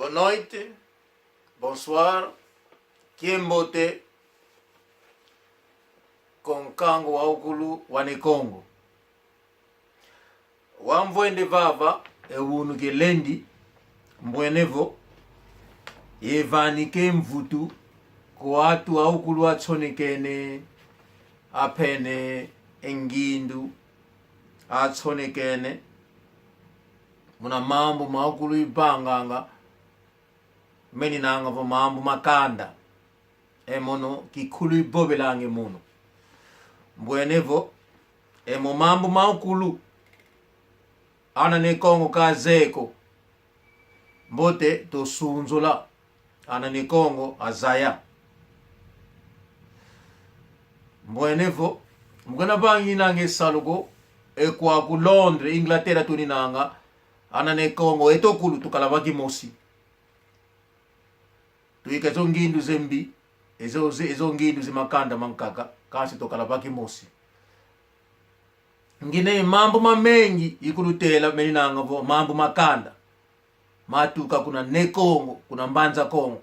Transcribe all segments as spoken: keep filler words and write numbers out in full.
Boa noite, bonsoir, kiambote kwa nkangu wa ukulu wa Ne Kongo. Wamvwende vava, e unu kia lendi, mbwene vo, yevani kiamvutu kwa atu a ukulu atsonekene, apene e ngindu atsonekene, muna mambu ma ukulu ivanganga, meninanga vo mambu ma kanda. E mono kikulu ivovelanga e mono. Mbwene vo, e mo mambu ma ukulu, ana Ne Kongo kazeye ko. Mbote tusunzula, ana Ne Kongo azaya. Mbwene vo, mu kuna vanginanga e salu ko, e kwaku Londres, Inglaterra tuninanga, ana Ne Kongo, eto kulu tukala va kimosi. Tuika ezo ngindu zambi, ezo, ze-, ezo ngindu za makanda mankaka, kansi tukala va kimosi. Ngina e mambu mamengi ikulutela meninanga vo mambu ma kanda. Matuka kuna Ne Kongo, kuna Mbanza Kongo.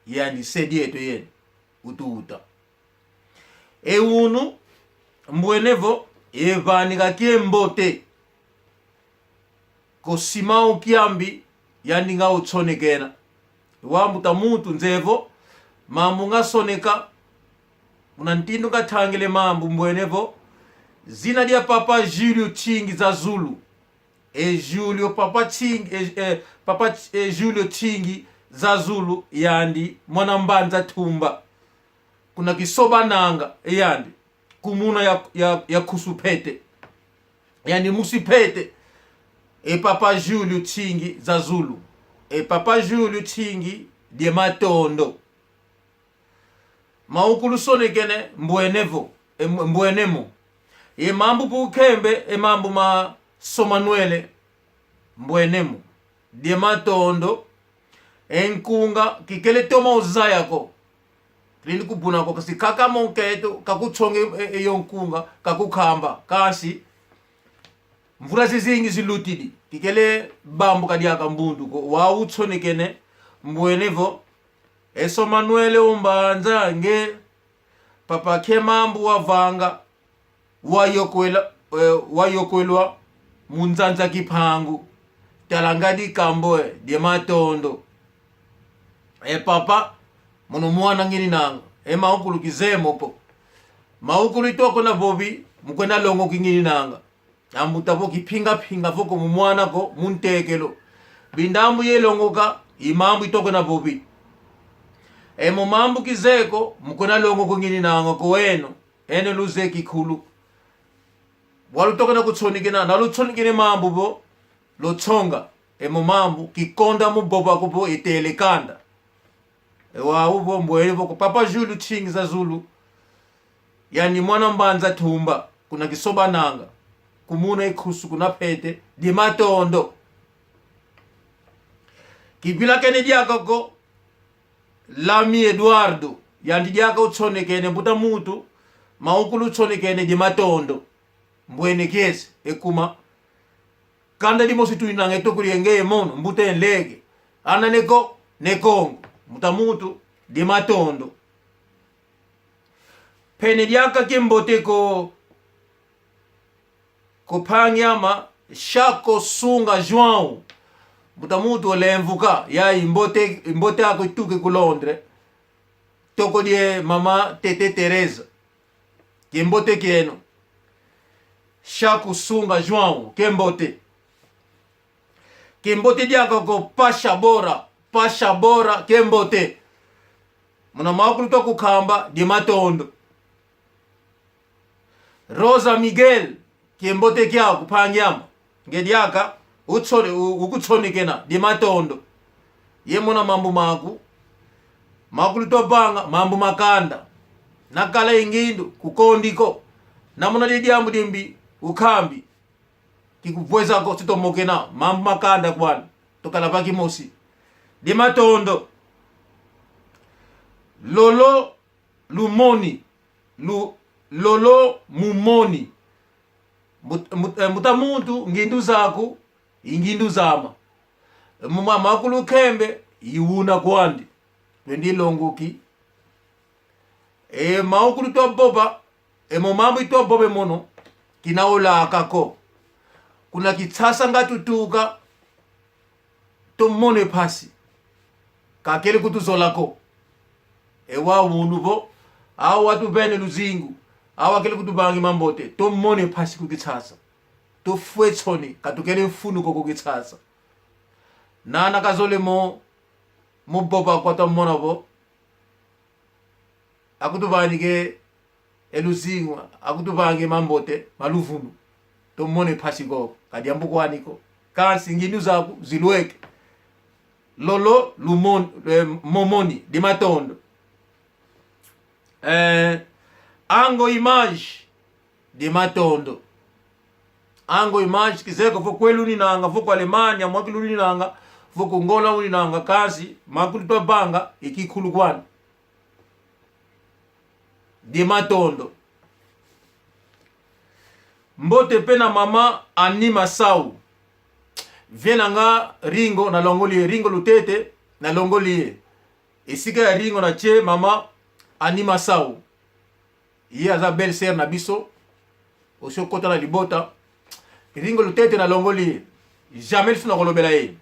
Yandi se dieto yeno, utuuta. E unu, mbwene vo, yevani ka kiambote kwa Simão Kiambi, yandi nga utsonekena. Wa mbuta muntu nzeye vo, mambu nga soneka, muna ntindu nga tangile mambu mbwene vo, zina dia Papa Júlio Tingi za Zulu. E Júlio Papa Tingi, e, e, Papa Ch-, e Júlio Tingi za Zulu, yandi mwana Mbanza Tumba. Kuna Kisobananga, e yandi. Kumuna ya, ya, ya kusu pete. Yandi musi pete. E Papa Júlio Tingi za Zulu. E Papa Júlio Tingi dia matondo. Ma ukulu usonekene mbwene vo, e m-, mbwene mo. E mambu bu kembe, e mambu ma São Manuel, mbwene mo. Dia matondo, e nkunga, kikele toma uzaya ko. Kilindi kubuna ko, kasi kaka mo nkento, kakutsonga e, e, e yo nkunga, kakukamba. Kasi, mvula zizingi zilutidi, kikele bambuka diaka mbundu ko, wau utsonekene, mbwene vo, e São Manuel Umbanza nge, Papa Kiamambu wavanga, wayokwela, eh, wayokwelwa mu nzanza Kimpangu, tala nga dikambo, eh, dia matondo. E Papa, mono mwana ngininanga, e ma ukulu kizeye mo ko. Ma ukulu itoko na vovi, mu kwenda longoka ngininanga. Ambuta vo kipingapinga vo ko mu mwana ko, mu ntekelo. Bindambu yelongoka, i mambu itoko na vovi. E mo mambu kizeye ko, mu kwenda longoka ngininanga ko eno, eno luzeye kikulu. Walutoko na kutsonekena, na lutsonekene mambu vo, lutsonga, e mo mambu, kikonda mu vova ko vo, itele kanda. E wau vo mbwene vo ko Papa Júlio Tingi za Zulu. Yandi mwana Mbanza Tumba, kuna Kisobananga. Kumuna ikusu kuna pete, dia matondo. Kivilakene diaka ko, Lami Eduardo, yandi diaka utsonekene mbuta muntu, ma ukulu utsonekene dia matondo. Mbwene kiese, e kuma. Kanda dimosi tuinanga e toko dienge ye mono, mbuta e nleke. Ana Ne Ko-, Ne Kongo. Mbuta muntu, dia matondo. Pene diaka kiambote ko, ko mpangi ama, Shako Sunga João. Mbuta muntu olemvuka, ya i mbote, i mbote aku ituke ku Londres. Toko die mama Tete Teresa. Kiambote kieno. Shako Sunga João, kiambote. Kiambote diaka ko Pasha Bora, Pasha Bora, kiambote. Muna makulu twa kukamba, dia matondo. Rosa Miguel, kiambote kiaku mpangi ama. Nge diaka, utsone-, u-, ukutsonekena, dia matondo. Ye muna mambu maku, makulu twa vanga, mambu ma kanda. Nakala ye ngindu, kukondi ko. Na muna die diambu diambi, ukambi. Kikuvweza ko, tutomokena, mambu ma kanda kwani. Tukala va kimosi. Dia matondo. Lolo Lumoni. Lu-, Lolo Mumoni. Mbut-, mbut-, eh, mbuta muntu, ngindu zaku, i ngindu zama. Muma makulu kembe, I una kwandi, twendi longoki. E mau kulu twavova, e mo mambu itwavova mono, kina olaka ko. Kuna Kinshasa nga tutuka, tumone mpasi. Kakele kutuzola ko. E wau unu vo, awa tuvene luzingu, awa kele kutuvangi mambote, tumone mpasi ku Kinshasa. Tufwe nsoni, katukele mfunu ko ku Kinshasa. Nana kazole mo, mo vova kwa twamona vo, akutuvanike e luzingu, akutuvange mambote ma luvunu. Tumone mpasi ko, ka diambu kwani ko. Kansi ngindu zaku zilweke. Lolo lumon-, eh, momoni, di matondo. Eh, Ango Image, di matondo. Ango Image, kizeye ko vo kwe luninanga, vo ku Alemanha, mwaki luninanga, vo ku Ngola uninanga, kansi makulu twavanga, i kikulu kwani. Di matondo. Mbote pe na mama Anima Sau. Vieux na nga Ringo nalongoli ye, Ringo Lutete nalongoli ye. Esika ya Ringo natye mama Anima Sau. Ye aza belle-sœur na biso. Osi okota na libota. Ringo Lutete nalongoli ye. Jamais lisusu nakolobela ye.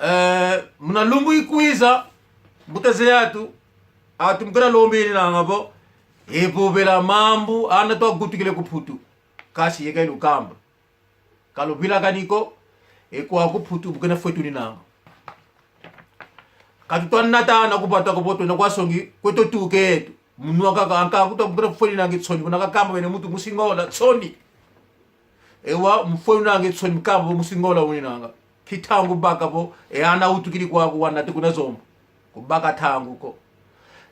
Eh, muna lumbu ikwiza, mbuta ze atu, atu mukena lombi ninanga vo, evovela mambu, ana twagutukile ku Mputu. Kansi yeka ilukamba. Kaluvilakani ko, e kwaku Mputu, mukena fwetu ninanga. Katutwa nata ana ku vata ko vo twenda kwasongi, kweto tuke eto. Munwa kaka, anka kutwa mukena fwe ninanga nsoni, kuna kakamba bene muntu musi Ngola, nsoni. Ewa, mfwe unange nsoni mukamba bo musi Ngola uninanga. Ki ntangu baka bo, e ana utukidi kwaku wanate kuna Zombo. Kubaka ntangu ko.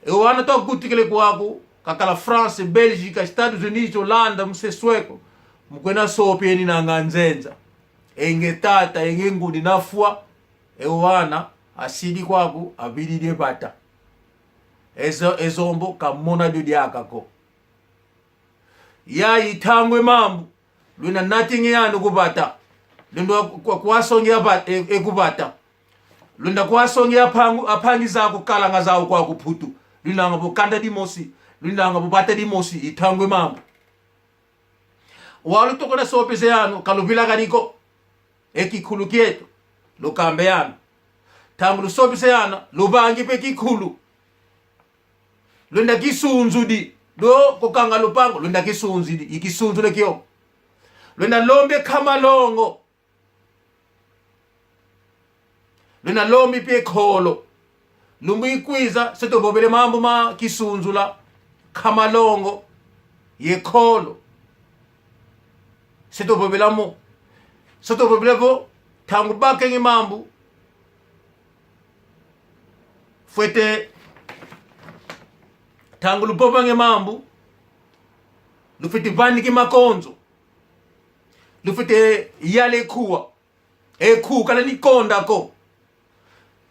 Ewa, ana twagutukile kwaku, kakala France, Belgique, Estados Unidos, Holanda, muse Sueco. Mukwenda sopi eninanga nzenza. E nge tata, e nge ngudi nafwa. Ewa ana, asidi kwaku, avilidi e vata. E Zo-, e Zombo, kamona dio diaka ko. Yayi ntangu e mambu. Lwenda natingi yanu ku vata. Lwenda kwa, kwa, kwasongi a va-, e, e ku vata. Lwenda kwasongi ampangu, ampangi zaku, kalanga zaku kwaku Mputu. Lwinanga vo kanda dimosi. Lwinanga vo vata dimosi. I ntangu e mambu. Walu tokona sopese yanu, kaluvilakani ko. E kikulu kieto. Lukambe yanu. Ntangu lusopese yanu, luvangi pe kikulu. Lwenda kisunzudi. Do kokanga lupangu, lwenda kisunzudi. I kisunzula kio. Lwenda lombe nkama longo. Lwenda lombi pe nkolo. Lumbu ikwiza, se tuvovele mambu ma kisunzula, nkama longo, ye nkolo. Se tuvovela mo. Se tuvovela vo, ntangu bakenge mambu. Fwete, ntangu luvovange mambu, lufwete vanike makonzo, lufwete yale kuwa, e ku kalendi konda ko,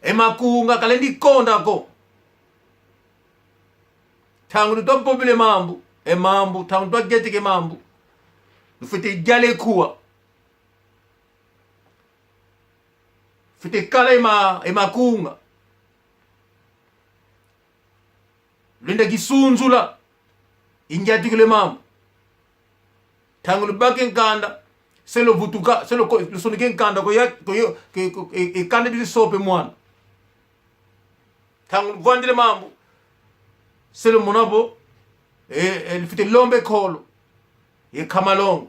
e makunga kalendi konda ko. Ntangu lutwa vovele mambu, e mambu, ntangu lutwa geteke mambu, lufwete yale kuwa. Fwete kala e ma-, e makunga. Lwenda kisunzula. Injatikile mambu. Ntangu lubake nkanda. Se luvutuka, se luko-, lusonike nkanda ko ya, ko yo, ke, ko, e, e kanda disope mwana. Ntangu luvwandile mambu, se lumona vo, e, e, lufwete lombe nkolo, ye nkama longo.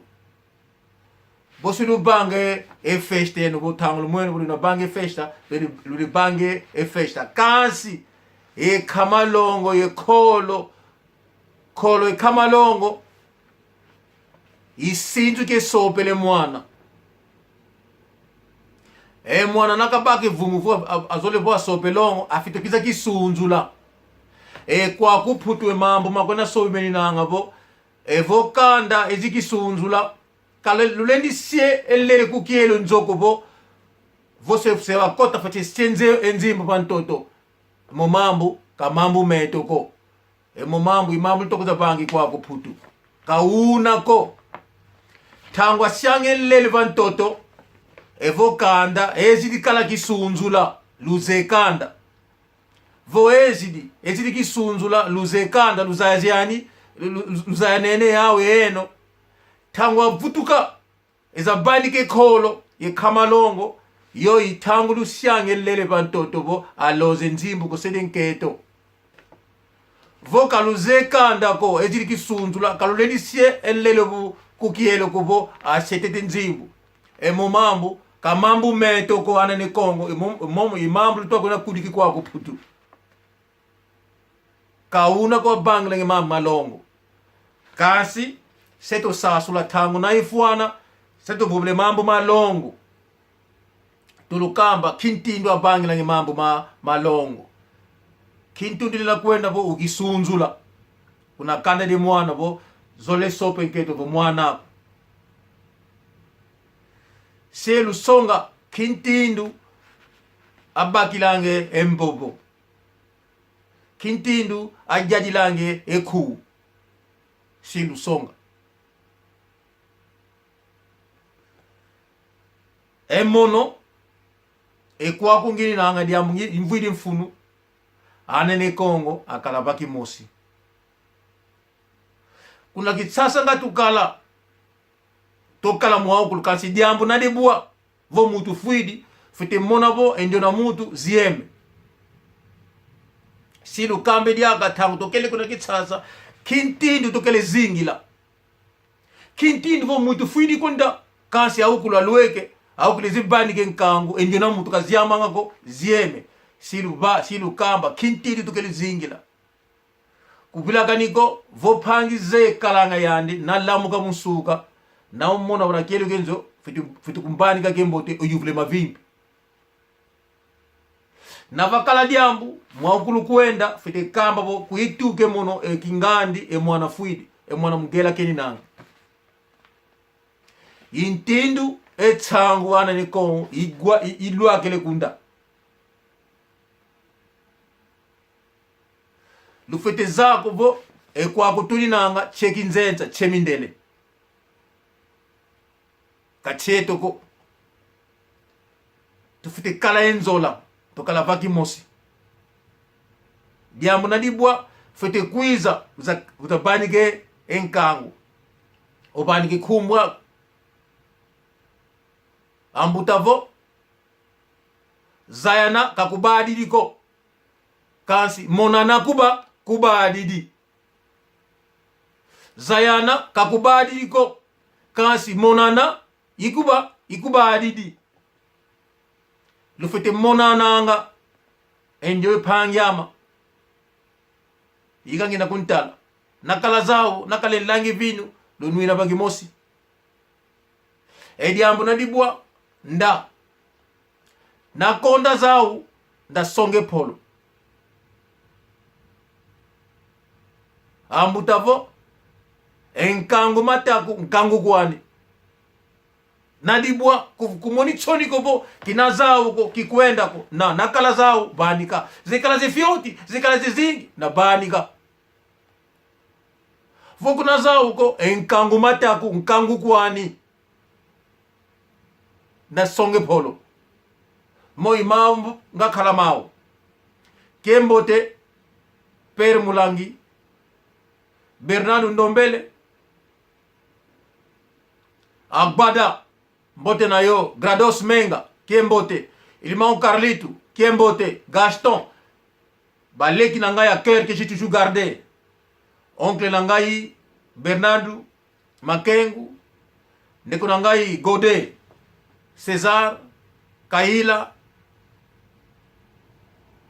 Vo si luvange e festa eno, vo ntangu lumwene vo luna vange festa, luli, lulivange e festa. Kansi, e nkama longo, ye nkolo, nkolo ye nkama longo, i sinzu kesopele mwana. E mwana na kabaki vumu vo a-, azole vo asope longo, afwete kwiza kisunzula. E kwaku Mputu e mambu makwenda sope meninanga vo, e vo kanda ezi kisunzula. Kala lulendi sie e nlele ku kielo nzo ko vo, vo se, se wakota fwete sie nze-, e nzimbu va ntoto. Mo mambu, ka mambu meto ko. E mo mambu, i mambu lutokeza vangi kwaku Mputu. Ka una ko. Ntangu asiange nlele va ntoto. Evo kanda ezidi kala kisunzula, luzeye kanda. Vo ezidi, ezidi kisunzula, luzeye kanda, luzaya ziani, lu-, lu-, luzaya nene yawe eno. Ntangu avutuka, eza vanika e nkolo, ye nkama longo, yo i ntangu lusianga e nlele va ntoto vo aloze nzimbu ko, sede nkento. Vo ka luzeye kanda ko, ezidi kisunzula, ka lulendi sia e nlele vo ku kielo ko vo asetete nzimbu. E mo mambu, ka mambu meto ko, ana ne Kongo, i mo-, mo-, i mambu lutwa kwenda kudiki kwaku Mputu. Ka una ko avangilanga mambu ma longo. Kansi, se tusasula ntangu na ifwana, se tuvovele mambu ma longo. Tulukamba, kintindu avangilanga mambu ma, ma longo. Kintindu lina kwenda vo ukisunzula. Kuna kanda dia mwana vo, zole sope nkento vo mwana aku. Se lusonga, kintindu abakilanga e mvovo. Kintindu ajadilanga e nku. Se lusonga. E mono, e kwaku ngininanga diambu ngi-, mvwidi mfunu, ana ne Kongo akala va kimosi. Kuna Kinshasa nga tukala, tukala mwaukulu, kansi diambu na dibwa, vo muntu fwidi, fwete mona vo e ndiona muntu zieme. Si lukamba e diaka ntangu tukele kuna Kinshasa, kintindu tukele zingila. Kintindu vo muntu fwidi kunda, kansi aukulu alweke, aukulu ezi vanika e nkangu, e ndiona muntu kaziamanga ko, zieme. Si luva-, si lukamba, kintindu tukele zingila. Kuvilakani ko, vo mpangi zeye kalanga yandi, na lamuka mu nsuka, na umona wana kielo kia nzo, fwete, fwete kumvanika kiambote, uyuvule mavimpi. Na vakala diambu, mwaukulu kwenda, fwete kamba vo, kwituka e mono, e kingandi, e mwana fwidi, e mwana mugela keninanga. I ntindu, e nsangu ana ne Kongo, igwa, i-, ilwakele kunda. Lufwete zaya ko vo, e kwaku tuninanga, nsi kinzenza, nsi mindele. Ka nsi eto ko. Tufwete kala e nzola, tukala va kimosi. Diambu na dibwa, fwete kwiza, uza-, uza vanika e nkangu. Uvanika e nkumbu aku. Ambuta vo, zayana kakubadidi ko. Kansi monana kuba, kubadidi. Zayana kakubadidi ko. Kansi monana ikuba, ikubadidi. Lufwete monananga. E ndioyo mpangi ama. Ika ngina kuntala. Nakala zau, nakala nlangi vinu, lunwina va kimosi. E diambu na dibwa, nda. Nakonda zau, nda songa e mpolo. Ambuta vo, e nkangu mataku, nkangu kwani. Na dibwa, ku-, kumoni nsoni ko vo, kina zau ko, kikwenda ko. Na, nakala zau, vanika. Zikala zifioti, zikala zizingi, na vanika. Vo kuna zau ko, e nkangu mataku, nkangu kwani. Na songa e mpolo. Moi mambu ngakala mau. Kiambote, Père Mulangi, Bernardo Ndombele, Agbada, mbote na yo, Grados Menga, kiambote, Irmão Carlito, kiambote, Gaston, baleki na ngai ya cœur que j'ai toujours gardé. Oncle na ngai, Bernardo Makengo, ndeko na ngai, Godet, César, Kaila,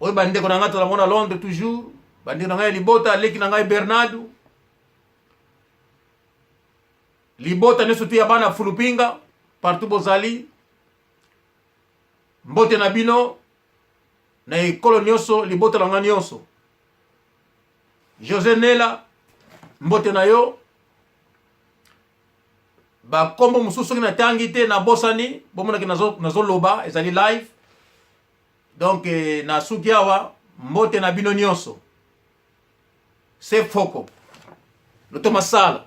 oyo bandeko na ngai tola mona Londres toujours, bandeko na ngai ya libota, leki na ngai Bernardo, libota nyonso tu ya bana Fulupinga, partout bozali, mbote na bino, na ekolo nyonso, libota na ngai nyonso. José Nela, mbote na yo. Bakombo mosusu soki natangi te, nabosani, bomonaki nazo, nazoloba, ezali live. Donc, eh, nasuki awa, mbote na bino nyonso. Se foko. Lutoma sala.